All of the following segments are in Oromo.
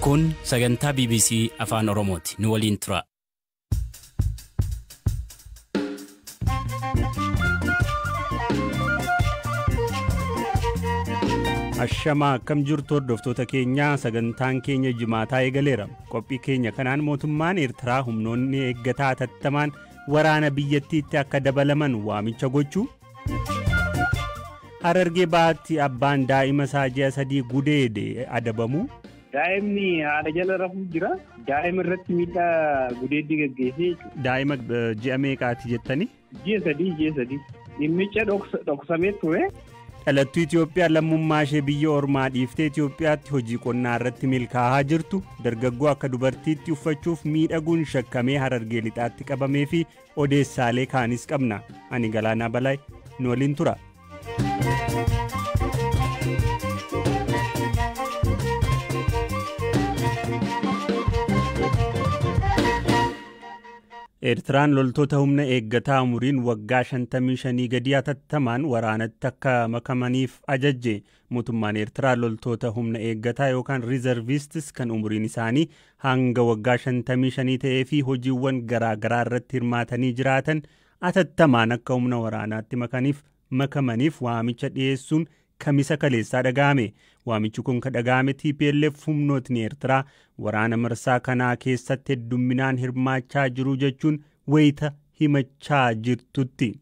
Kun sagantaa BBC Afaan Oromooti. Nu waliin tura. Ashamaa, akkam jirtu hordoftoota keenyaa? Sagantaan keenya jimaataa eegaleera. Qophii keenya kanaan mootummaan Eertiraa humnoonni eeggataa hatattamaan waraana biyyattiitti akka dabalaman waamicha gochuu. Harargee Bahaatti abbaan daa'ima isaa ji'a 3 gudeede adabamu. Daa'imni haadha jala rafuu jira. Daa'ima irratti miidhaa gudeeddii gaggeessee jechuudha. Daa'ima ji'a meeqaati jettani? Ji'a 3, ji'a 3. Dhimmicha dhoksamee ture. Dhalattuu Itoophiyaa lammummaa ishee biyya ormaa dhiiftee Itoophiyaatti hojii qonnaa irratti milkaa'aa jirtu, dargaggoo akka dubartiitti uffachuuf miidhaguun shakkamee Harargee Lixaatti qabamee fi odeessaalee kaanis qabna. Ani Galaanaa Balaay, nu waliin tura. Eertiraan loltoota humna eeggataa umuriin waggaa 55 gadi hatattamaan waraanatti akka makamaniif ajajje. Mootummaan Eertiraa loltoota humna eeggataa yookaan reservists kan umuriin isaanii hanga waggaa 55 ta'ee fi hojiiwwan garaa garaa irratti hirmaatanii jiraatan hatattamaan akka humna waraanaatti makamaniif waamicha dhiyeessuun Kamisa kaleessaa dhaga'ame. Waamichi kun kan dhaga'ame TPLF humnootni Eertiraa waraana marsaa kanaa keessatti heddumminaan hirmaachaa jiru jechuun wayita himachaa jirtutti.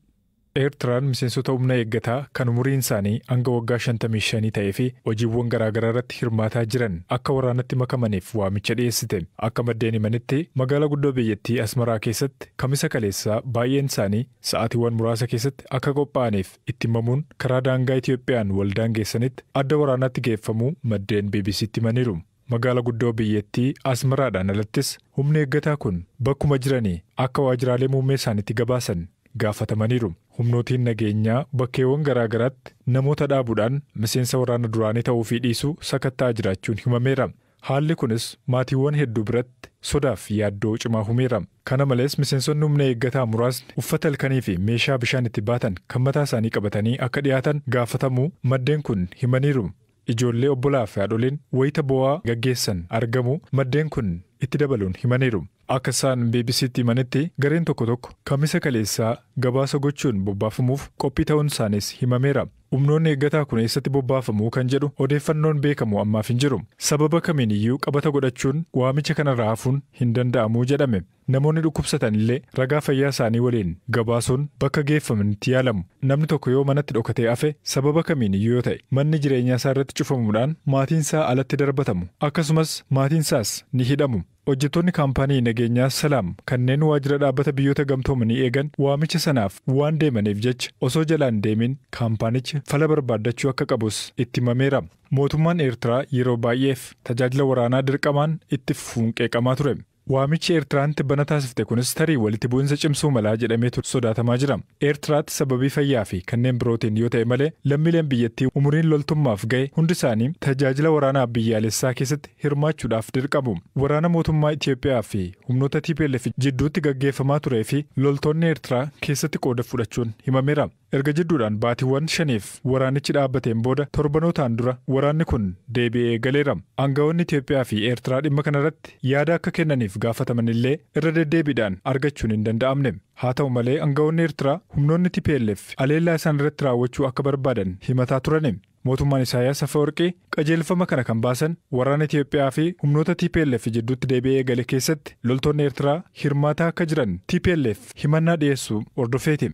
Eertiraan miseensota humna eeggataa kan umuriin isaanii hanga waggaa 55 ta'ee fi hojiiwwan garaagaraa irratti hirmaataa jiran akka waraanatti makamaniif waamicha dhiyeessite. Akka maddeen himanitti, magaalaa guddoo biyyattii Asmaraa keessatti Kamisa kaleessaa baay'een isaanii sa'aatiiwwan muraasa keessatti akka qophaa'aniif itti himamuun karaa daangaa Itiyoophiyaan wal daangeessanitti adda waraanaatti geeffamuu maddeen BBCtti himaniiru. Magaalaa guddoo biyyattii Asmaraadhaan alattis humni eeggataa kun bakkuma jiranii akka waajjiraalee muummee isaaniitti gabaasan gaafatamaniiru. Humnootiin nageenyaa bakkeewwan garaa garaatti namoota dhaabuudhaan miseensa waraana duraanii ta'uu fi dhiisuu sakatta'aa jiraachuun himameera. Haalli kunis maatiiwwan hedduu biratti sodaaf yaaddoo cimaa humeera. Kana malees miseensonni humna eeggataa muraasni uffata halkanii fi meeshaa bishaan itti baatan kan mataa isaanii qabatanii akka dhiyaatan gaafatamuu maddeen kun himaniiru. Ijoollee, obbolaa fi haadholiin wayita bo'aa gaggeessan argamu maddeen kun itti dabaluun himaniiru. Akka isaan BBCtti himanitti, gareen tokko tokko Kamisa kaleessaa gabaasa gochuun bobbaafamuuf qophii ta'uun isaanis himameera. Humnoonni eeggataa kun eessatti bobbaafamuu kan jedhu odeeffannoon beekamu ammaaf hin jiru. Sababa kamiin iyyuu qabata godhachuun waamicha kanarraa hafuun hin danda'amuu jedhame. Namoonni dhukkubsatan illee ragaa fayyaa isaanii waliin gabaasuun bakka geeffamanitti yaalamu. Namni tokko yoo manatti dhokatee hafe, sababa kamiin iyyuu yoo ta'e, manni jireenyaa isaa irratti cufamuudhaan maatiin isaa alatti darbatamu. Akkasumas maatiin isaas ni hidhamu. Hojjettoonni kaampaanii nageenyaa Salaam kanneen waajjira dhaabbata Biyyoota Gamtoomanii eegan waamicha sanaaf waan deemaniif jecha osoo jalaan deemin kaampaanichi fala barbaaddachuu akka qabus itti himameera. Mootummaan Eertiraa yeroo baay'eef tajaajila waraanaa dirqamaan itti fufuun qeeqamaa ture. Waamichi Eertiraan tibbana taasifte kunis tarii walitti bu'insa cimsuu malaa jedhameetu sodaatamaa jira. Eertiraatti sababii fayyaa fi kanneen birootiin yoo ta'e malee lammiileen biyyattii umuriin loltummaaf ga'e hundi isaanii tajaajila waraanaa biyyaalessaa keessatti hirmaachuudhaaf dirqamu. Waraana mootummaa Itoophiyaa fi humnoota TPLF jidduutti gaggeeffamaa turee fi loltoonni Eertiraa keessatti qooda fudhachuun himameera. Erga jidduudhaan baatiiwwan 5f waraanichi dhaabbateen booda torbanootaan dura waraanni kun deebi'ee eegaleera. Aangawoonni Itoophiyaa fi Eertiraa dhimma kanarratti yaada akka kennaniif gaafataman illee irra deddeebiidhaan argachuun hin danda'amne. Haa ta'u malee, aangawoonni Eertiraa humnoonni TPLF aleellaa isaan irratti raawwachuu akka barbaadan himataa turani. Mootummaan Isaayyaas Afeworqii qajeelfama kana kan baasan waraana Itoophiyaa fi humnoota TPLF jidduutti deebi'ee eegale keessatti loltoonni Eertiraa hirmaataa akka jiran TPLF himannaa dhiyeessuu hordofeeti.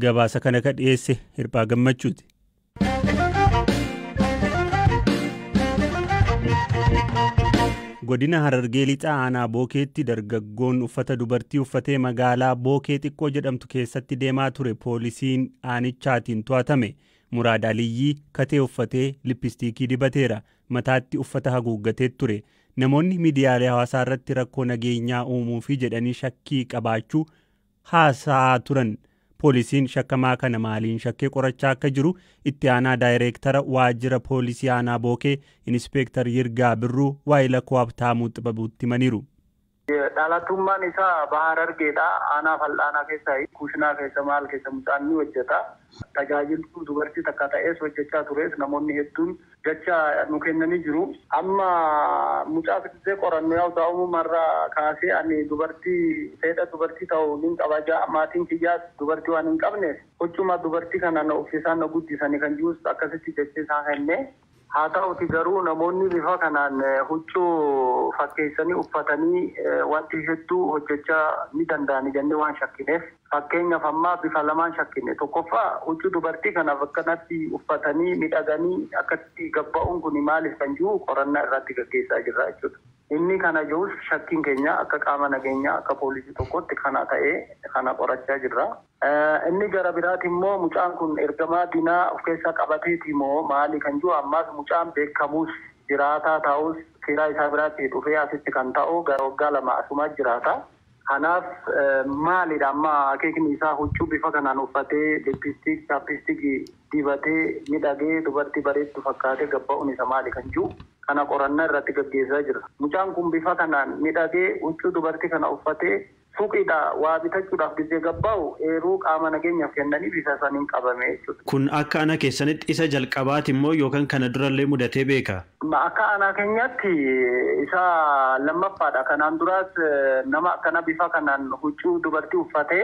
Gabaasa kana ka dhiyeesse Hirphaa Gammachuuti. Godina Harargee Lixaa aanaa Bookeetti dargaggoon uffata dubartii uffatee magaalaa Bookee Xiqqoo jedhamtu keessatti deemaa ture poolisiin aanichaatiin to'atame. Muraad Aliyyii katee uffatee lippistiikii dibateera. Mataatti uffata haguuggatee ture. Namoonni miidiyaalee hawaasaa irratti rakkoo nageenyaa uumuu fi jedhanii shakkii qabaachuu haasa'aa turan. Poolisiin shakkamaa kana maaliin shakkee qorachaa akka jiru itti aanaa daayireektara waajjira poolisii aanaa Bookee Inispeektar Yirgaa Birruu waa'ee lakkoo Habtaamuu Xibabuutti himaniiru. Dhalatummaan isaa Baha Harargeedha. Aanaa Fal'aanaa keessa, kushinaa keessa, maal keessa mucaan ni hojjeta. Tajaajiltuu dubartii takka ta'ees hojjechaa tures namoonni hedduun jecha nu kennanii jiru. Amma mucaa fixisee qorannoo yaa'u daa'imummaarraa kaasee ani dubartii fedha dubartii ta'uu nin qaba ja'a maatiin kiyyaas dubartii waan hin qabneef huccuma dubartii kana na uffisaan na guddisanii kan jirus akkasitti jecha isaa kenne. Haa ta'uti garuu namoonni bifa kanaan huccuu fakkeessanii uffatanii wanti hedduu hojjechaa ni danda'ani jennee waan shakkineef fakkeenyaaf ammaa bifa lamaan shakkine tokkoffaa huccuu dubartii kanaaf akkanatti uffatanii miidhaganii akkatti gabba'uun kun maaliif kan jiru qorannaa irratti gaggeessaa jirra jechuudha. Inni kana jirus shakkiin keenya akka qaama nageenyaa akka poolisii tokkotti kana ta'ee kana qorachaa jirra. Inni gara biraati immoo mucaan kun ergamaa diinaa of keessaa qabateeti moo maali kan jiru ammaas mucaan beekamus jiraataa ta'us firaa isaa biraatti dhufee asitti kan ta'u gara waggaa 2 asumaa jiraata. Kanaaf maalidha amma akeekni isaa huccuu bifa kanaan uffatee lippistiik chaappistiikii dibatee miidhagee dubartii bareeddu fakkaatee gabba'uun isa maali kan jiru kana qorannaa irratti gaggeessaa jira. Mucaan kun bifa kanaan miidhagee huccuu dubartii kana uffatee suuqiidha waa bitachuudhaaf gizee gabbaa'u eeruu qaama nageenyaaf kennanii bifa saniin qabame jechuudha. Kun akka ana keessanitti isa jalqabaati immoo yookaan kana durallee mudatee beeka? Akka ana keenyatti isa lammaffaadha. Kanaan duraas nama akkana bifa kanaan huccuu dubartii uffatee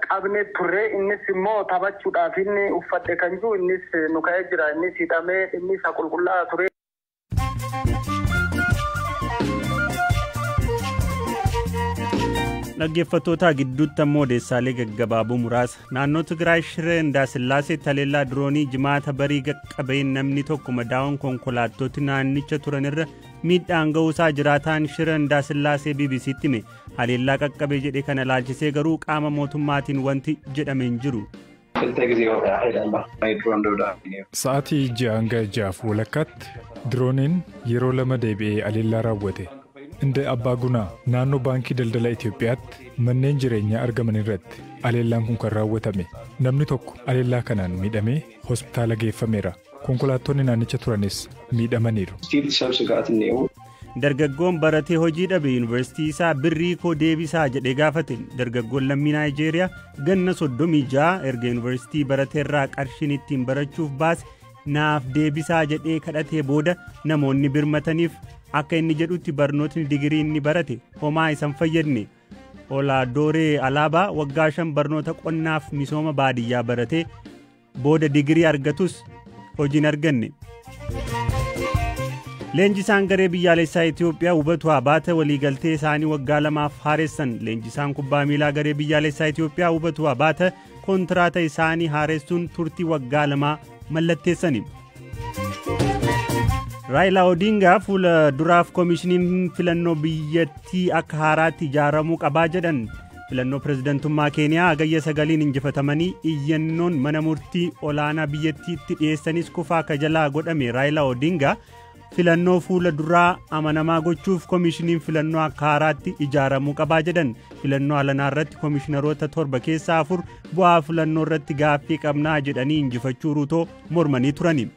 qabne turre innis immoo taphachuudhaaf inni uffadhe kan jiru innis nu ka'ee jira innis hidhamee inni isa qulqullaa'aa ture. Dhaggeeffattoota gidduutti ammoo odeessaalee gaggabaaboo muraasa naannoo Tigraay Shiree Indaasillaasee Taleellaa diroonii jimaata barii qaqqabeen namni tokko madaa'uun konkolaattota naannicha turanirra miidhaan ga'uusaa jiraataan Shiree Indaasillaasee BBC'tti hime. Haleellaa qaqqabee jedhe kana ilaalchisee garuu qaama mootummaatiin wanti jedhame hin jiru. Sa'aatii 6:00 walakkaatti dirooniin yeroo 2 deebi'ee haleellaa raawwate. Inda Abbaa Gunaa naannoo baankii daldala Itoophiyaatti manneen jireenyaa argaman irratti haleellaan kun kan raawwatame. Namni tokko haleellaa kanaan miidhamee hospitaala geeffameera. Konkolaattonni naannicha turanis miidhamaniiru. Dargaggoon baratee hojii dhabe yuunivarsiitii isaa birrii koo deebisaa jedhee gaafate. Dargaggoon lammii Naayijeeriyaa ganna 36 erga yuunivarsiitii barateerraa qarshiin ittiin barachuuf baase naaf deebisaa jedhee kadhatee booda namoonni birmataniif akka inni jedhutti barnootni digirii inni barate homaa isan fayyadne. Oladooree Alaabaa waggaa 5 barnoota qonnaaf misooma baadiyyaa baratee booda digirii argatus hojii hin arganne. Leenjisaan garee biyyaalessaa Itoophiyaa Hubatu Abaata waliigaltee isaanii waggaa 2 haaressan. Leenjisaan kubbaa miilaa garee biyyaalessaa Itoophiyaa Hubatu Abaata kontiraata isaanii haaressuun turtii waggaa 2 mallatteessani. Raayilaa Odingaa fuula duraaf koomishiniin filannoo biyyattii akka haaraatti ijaaramuu qabaa jedhan. Filannoo pirezidantummaa Keeniyaa hagayya 9 injifatamanii iyyannoon mana murtii olaanaa biyyattiitti dhiyeessanis kufaa akka jalaa godhame. Raayilaa Odingaa filannoo fuula duraa amanamaa gochuuf koomishiniin filannoo akka haaraatti ijaaramuu qabaa jedhan. Filannoo alanaa irratti koomishinaroota 7 keessaa 4 bu'aa filannoo irratti gaaffii qabnaa jedhanii injifachuu Ruutoo mormanii turani.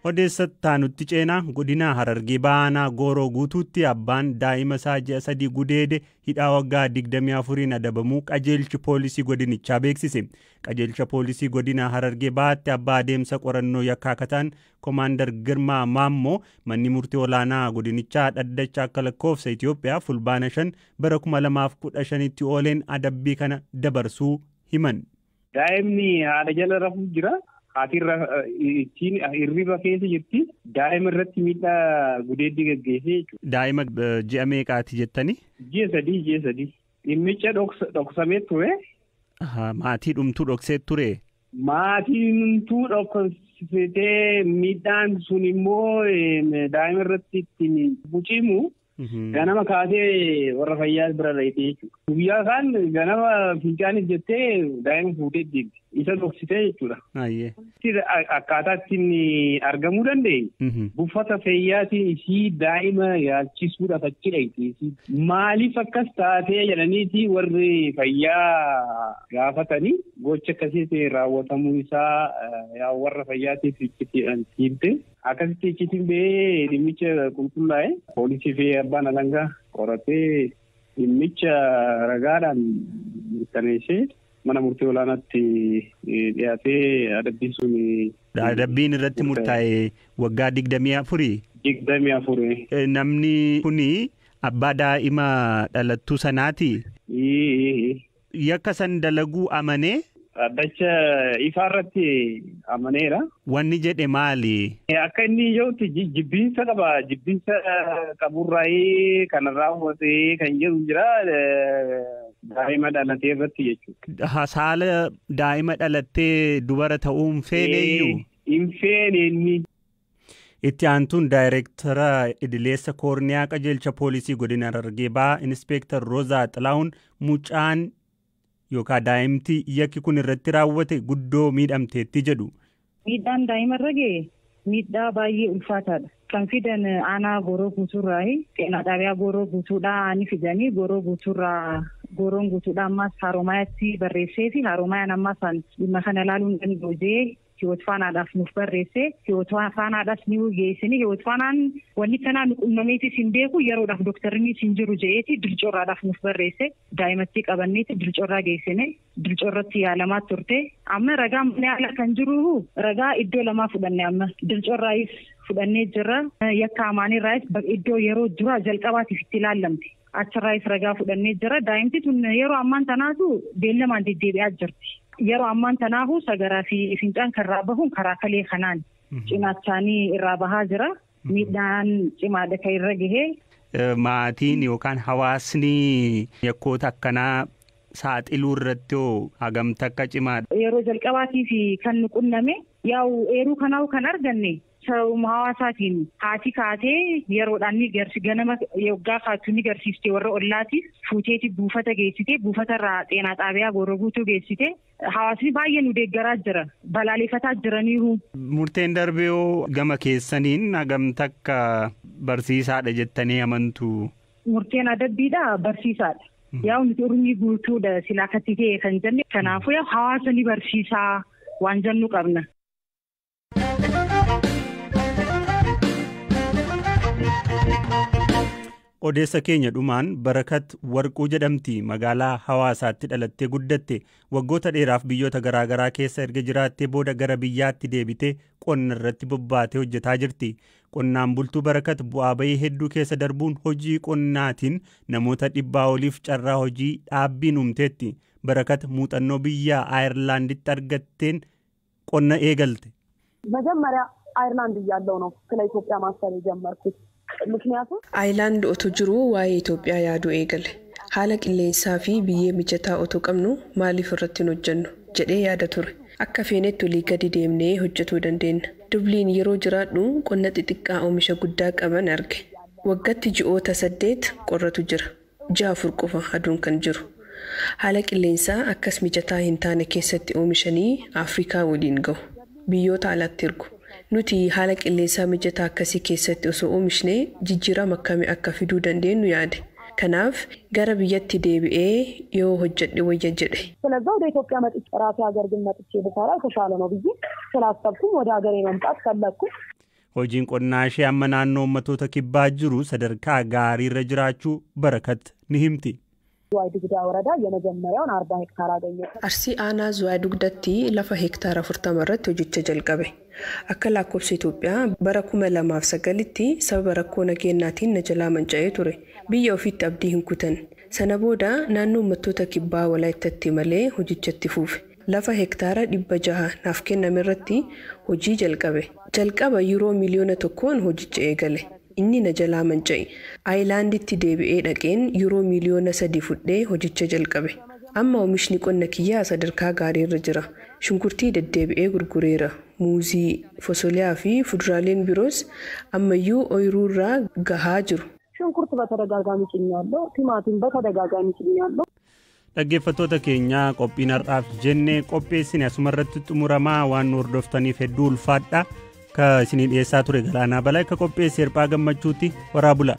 Odeessa nutti ceenaa godina Harargee Baanaa Gooroo guutuutti abbaan daa'ima isaa ji'a 3 gudeede hidhaa waggaa 24 adabamuu qajeelchi poolisii godinichaa beeksise. Qajeelcha poolisii godina Harargee Bahaatti abbaa adeemsa qorannoo yakkaa kataan Koomaandar Girmaa Maammoo manni murtii olaanaa godinichaa dhaddacha akka lakkoofsa Itoophiyaa fulbaana 5 bara 2015tti ooleen adabbii kana dabarsuu himan. Daa'imni haadha jala rafuu jira. Haatirra ittiin hirriba keessa jirti. Daa'ima irratti miidhaa gudeeddii gaggeessee jechuudha. Daa'ima ji'a meeqaati jettanii? Ji'a sadii. Dhimmicha dhoksamee ture. Maatii dhumtuu dhoksee ture? Maatii dhumtuu dhoksitee miidhaan sun immoo daa'ima irratti ittiin bucimu ganama kaasee warra fayyaa bira dhayitee jechuudha. Guyyaa isaan ganama fincaanis jettee daa'ima fuutee deemti. Isa dhoksitee jechuudha. Akkaataa ittiin argamuu danda'e. Buufata fayyaatiin isii daa'ima yaalchisuudhaaf achi dhayite. Maaliif akkas taatee jedhaniiti warri fayyaa gaafatanii gocha akkasiitiin raawwatamuu isaa warra fayyaatiif itti himte. Akkasitti icciitiin ba'ee dhimmicha qulqullaa'e poolisii fi abbaan alangaa qoratee dhimmicha ragaadhaan mirkaneessee mana murtii olaanaatti dhiyaatee adabbiin sun. Adabbiin irratti murtaa'e waggaa 24. 24. Namni kuni abbaa daa'ima dhalattuu sanaati. Yakka san dalaguu amanee. Dhaddacha ifaa irratti amaneera. Wanni jedhe maali? Akka inni jirutti jibbiinsa qaba. Jibbiinsa qaburraayee kan raawwatee kan jedhu jira. Daa'ima dhalatee irratti jechuudha. Saala daa'ima dhalattee dubara ta'uu hin feeneyyuu? Hin feene inni. Itti aantuun daayireektara idileessa koorniyaa qajeelcha poolisii godina Harargee Bahaa Inispeektar Roozaa Xilahuun mucaan yookaan daa'imti yakki kun irratti raawwate guddoo miidhamteetti jedhu. Miidhaan daa'ima irra ga'e miidhaa baay'ee ulfaataadha. Kan fidan aanaa goroo guutuurraa xeenaa xaabiyaa goroo guutuudhaa ni fidanii goroo guutuurraa goroon guutuudhaa ammas Haroomayaatti barreessee fi Haroomayaan ammas dhimma kana ilaaluu hin danda'u jee Hiwoot Faanaadhaaf nuuf barreesse. Hiwoot Faanaadhaaf ni geessini. Hiwoot Faanaan wanni kanaa nu qunnameetis hin beeku yeroodhaaf dooktarrinis hin jiru je'eeti Dilcoorraadhaaf nuuf barreesse. Daa'imatti qabanneeti Dilcoorraa geessine. Dilcoorratti yaalamaa turte. Amma ragaa mana yaalaa kan jiru ragaa iddoo lamaa fudhanne amma. Dilcoorraayis fudhannee jirra. Yakka amaanirraayis iddoo yeroo duraa jalqabaatiif itti ilaallamte. Achirraayis ragaa fudhannee jira. Daa'imti tun yeroo ammaan tanaatu beellamaan deddeebi'aa jirti. Yeroo ammaan tanaahu sagaraa fi fincaan kan irraa bahuun karaa kalee kanaan cinaachaanii irraa bahaa jira. Miidhaan cimaadha kan irra gahee. Maatiin yookaan hawaasni yakkoota akkanaa saaxiluu irratti hoo hagamta akka cimaadha? Yeroo jalqabaatiif kan nu qunname yaa'u eeruu kanaa'u kan arganne sababuma hawaasaatiin haati kaatee yeroodhaan ni ganama yoggaa kaattu ni garsiiste warra ollaatiif fuuteeti buufata geessite buufatarraa xeenaa xaabiyaa goroo guutuu geessite hawaasni baay'ee nu deeggaraa jira balaaleffataa jiraniiru. Murteen darbee hoo gama keessaniin hagamta akka barsiisaadha jettanii amantu? Murteen adabbiidha barsiisaadha. Yaa'u nuti urmii guutuudha silaa akkatti ta'e kan jenne kanaafuu hawaasa ni barsiisaa waan jennu qabna. Odeessa keenya dhumaan Barakat Warquu jedhamti magaalaa Hawaasaatti dhalattee guddatte waggoota dheeraaf biyyoota garaagaraa keessa erga jiraattee booda gara biyyaatti deebitee qonna irratti bobbaatee hojjetaa jirti. Qonnaan bultuu Barakat bu'aa bayii hedduu keessa darbuun hojii qonnaatiin namoota 100 oliif carraa hojii dhaabbiin uumteetti. Barakat muuxannoo biyya Ayirlaanditti argatteen qonna eegalte. መጀመሪያ አይርላንድ እያለሁ ነው ስለ ኢትዮጵያ ማሰብ የጀመርኩት። ምክንያቱም Aayilaand otoo jiruu waa'ee Itoophiyaa yaaduu eegale. Haala qilleensaa fi biyyee mijataa otoo qabnu maaliif irratti hin hojjennu jedhee yaada ture. Akka feenetti olii gadi deemnee hojjetuu dandeenya. Dubliin yeroo jiraadhu qonna xixiqqaa oomisha guddaa qaban arge. Waggaatti ji'oota 8 qorratu jira. Ji'a 4 qofa aduun kan jiru. Haala qilleensaa akkas mijataa hin taane keessatti oomishanii Afrikaa waliin gahu. Biyyoota alatti ergu. Nuti haala qilleensaa mijataa akkasii keessatti osoo oomishnee jijjiirama akkamii akka fiduu dandeenyu yaade. Kanaaf gara biyyatti deebi'ee yoo hojjedhe wayya jedhe. ስለዛ ወደ ኢትዮጵያ መጥቼ ራሴ ሀገር ግን መጥቼ ብሰራ የተሻለ ነው ብዬ ስላሰብኩኝ ወደ ሀገሬ መምጣት ፈለግኩ። Hojiin qonnaa ishee amma naannoo uummattoota kibbaa jiru sadarkaa gaariirra jiraachuu Barakat ni himti. ዝዋይ ዱጉዳ ወረዳ የመጀመሪያውን 40 ሄክታር አገኘ። Arsii aanaa Zuwaay Dugdatti lafa hektaara 40 irratti hojicha jalqabe. Akka lakkoofsa Itoophiyaa bara 2009tti sababa rakkoo nageenyaatiin na jalaa manca'ee ture. Biyya ofiitti abdii hin kutan. Sana booda naannoo uummattoota kibbaa Walaayittaatti malee hojichatti fuufe. Lafa hektaara 600 naaf kenname irratti hojii jalqabe. Jalqaba yuuroo miliyoona 1 hojicha eegale. Inni na jalaa manca'e. Aayilaanditti deebi'ee dhaqeen yuuroo miliyoona 3 fudhee hojicha jalqabe. Amma oomishni qonna kiyyaa sadarkaa gaariirra jira. Shunkurtii deddeebi'ee gurgureera. Muuzii, fosoliyaa fi fuduraaleen biroos ammayyuu ooyiruurraa gahaa jiru. ሽንኩርት በተደጋጋሚ ጭኛለሁ። ቲማቲም በተደጋጋሚ ጭኛለሁ። Dhaggeeffattoota keenya qophiin har'aaf jennee qopheessine asumarratti xumuramaa waan nu hordoftaniif hedduu ulfaadha. Ka isinii dhiyeessaa ture Galaanaa Balaa akka qopheesse Hirphaa Gammachuutti waraa bula.